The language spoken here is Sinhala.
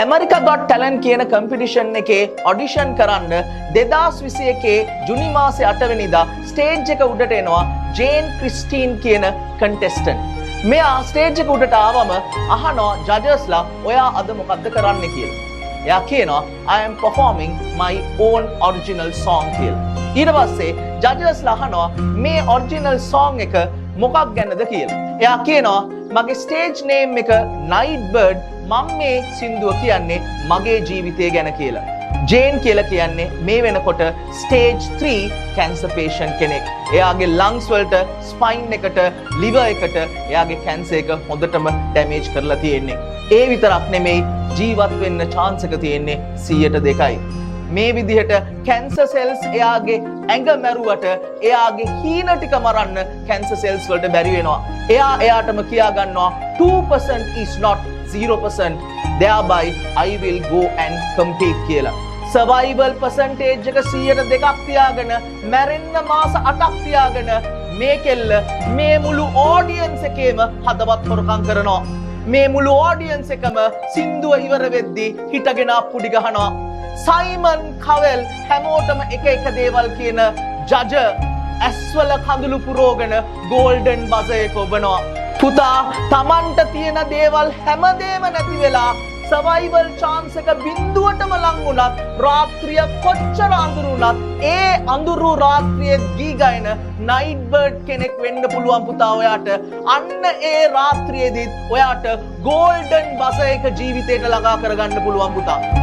ඇමරිකා ගොට් ටැලන්ට් කියන කම්පිටිෂන් එකේ ඔඩිෂන් කරන්න 2021 ජුනි මාසේ 8 වෙනිදා ස්ටේජ් එක උඩට එනවා ජේන් ක්‍රිස්ටීන් කියන කන්ටෙස්ටන්ට්. මෙයා ස්ටේජ් එක උඩට ආවම අහනවා ජජස්ලා, ඔයා අද මොකද්ද කරන්න කියලා. එයා කියනවා, "I am performing my own original song" කියලා. ඊට පස්සේ ජජස්ලා අහනවා මේ ඔරිජිනල් සෝං එක මොකක් ගැනද කියලා. එයා කියනවා, මගේ ස්ටේජ් නේම් එක නයිට් බර්ඩ්, මම මේ සින්දුව කියන්නේ මගේ ජීවිතය ගැන කියලා. ජේන් කියලා කියන්නේ මේ වෙනකොට ස්ටේජ් 3 කැන්සර් පේෂන්ට් කෙනෙක්. එයාගේ ලංස් වලට, ස්පයින් එකට, ලිවර් එකට එයාගේ කැන්සර් එක හොඳටම ඩැමේජ් කරලා තියෙන්නේ. ඒ විතරක් නෙමෙයි, ජීවත් වෙන්න චාන්ස් එක තියෙන්නේ 102යි. මේ විදිහට කැන්සර් සෙල්ස් එයාගේ ඇඟ මැරුවට එයාගේ හීන ටික මරන්න කැන්සර් සෙල්ස් වලට බැරි වෙනවා. එයා එයාටම කියා ගන්නවා, "2% is not 0%, thereby I will go and compete" කියලා. සර්වයිවල් පර්සන්ටේජ් එක 102ක් තියාගෙන, මැරෙන්න මාස 8ක් තියාගෙන මේ කෙල්ල මේ මුළු ඔඩියන්ස් එකේම හදවත් හොරකම් කරනවා. මේ මුළු ඔඩියන්ස් එකම සින්දුව ඉවර වෙද්දී හිටගෙන අප්පුඩි ගහනවා. සයිමන් කවෙල් හැමෝටම එක එක දේවල් කියන ජජ ඇස්වල කඳුළු පුරෝගෙන ගෝල්ඩන් බසර් එක ඔබනවා. පුතා, තමන්ට තියෙන දේවල් හැමදේම නැති වෙලා සර්වයිවල් චාන්ස් එක බිඳුවටම ලං වුණත්, රාත්‍රිය කොච්චර අඳුරු වුණත්, ඒ අඳුරු රාත්‍රියේ ගී ගයන නයිට් බර්ඩ් කෙනෙක් වෙන්න පුළුවන් පුතා ඔයාට. අන්න ඒ රාත්‍රියේදීත් ඔයාට ගෝල්ඩන් බසර් එක ජීවිතේට ළඟා කරගන්න පුළුවන් පුතා.